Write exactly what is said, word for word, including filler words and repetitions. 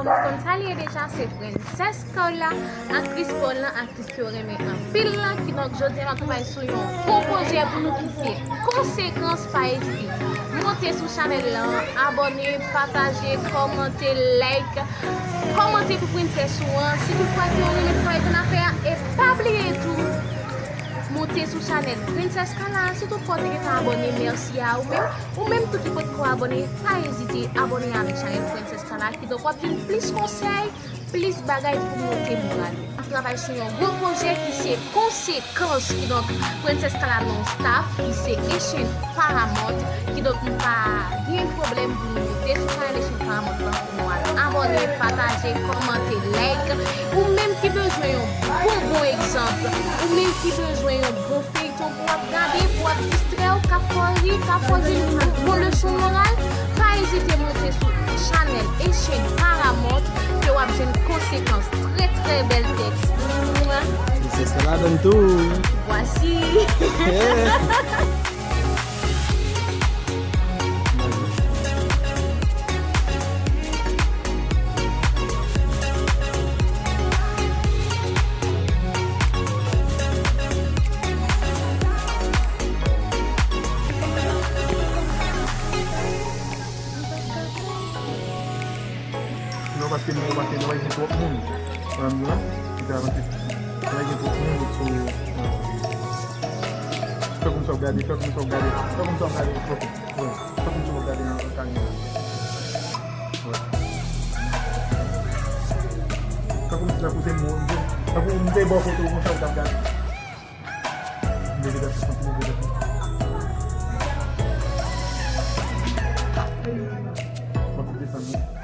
Nou konn sa li ye deja, se Prensès Carla, aktris pòl lan, aktris ke w renmen anpil lan. Kidonk, jodi a, n ap travay sou yon gwo pwojè pou nou ki se Konsekans. Pa ezite monte sou chanèl lan, abòne, pataje, kòmante, like. Kòmante pou prensès ou an. Si toutfwa ke w renmen travay ke n ap fè a, e pa bliye tou, monte sou chanèl Prensès Carla. Si toutfwa w te gentan abòne, mèsi a ou menm. Ou menm tou ki potko abòne, pa ezite abòne avèk chanèl Prensès Carla. Kidonk, w ap jwenn plis konsèy, plis bagay pou monte moral ou. N ap travay sou yon gwo pwojè ki se Konsekans. Kidonk, Prensès Carla gen yon staff ki se Echèn Paramount. Kidonk, m pa gen pwoblèm pou nou monte sou chanèl Echèn Paramount lan pou nou al abòne, pataje, kòmante, like. Ou menm ki bezwen yon bon, bon egzanp, ou menm ki bezwen yon bon feyton pou w ap gade, pou w ap distrè w, k ap fè w ri, k ap fè w jwenn yon bon leson moral, pa ezite monte sou chanèl Echèn Paramount ke w ap jwenn Konsekans. Trè, trè bèl tèks. Mwa. Se sa ladann tou. Vwasi. Yeah. Non, paske nou pa gen, nou pa gen twòp moun. Sa m di la, se avanse. Nou pa gen twòp moun, so, fè kòmsi w ap gade, fè kòmsi w ap gade, fè kòmsi w ap gade. Wi, fè kòmsi w ap gade nan kamera. Wi. Fè kòmsi tankou se moun, tankou m te bò kote w konsa w t ap gade. M te desann, m te desann. M ap desann.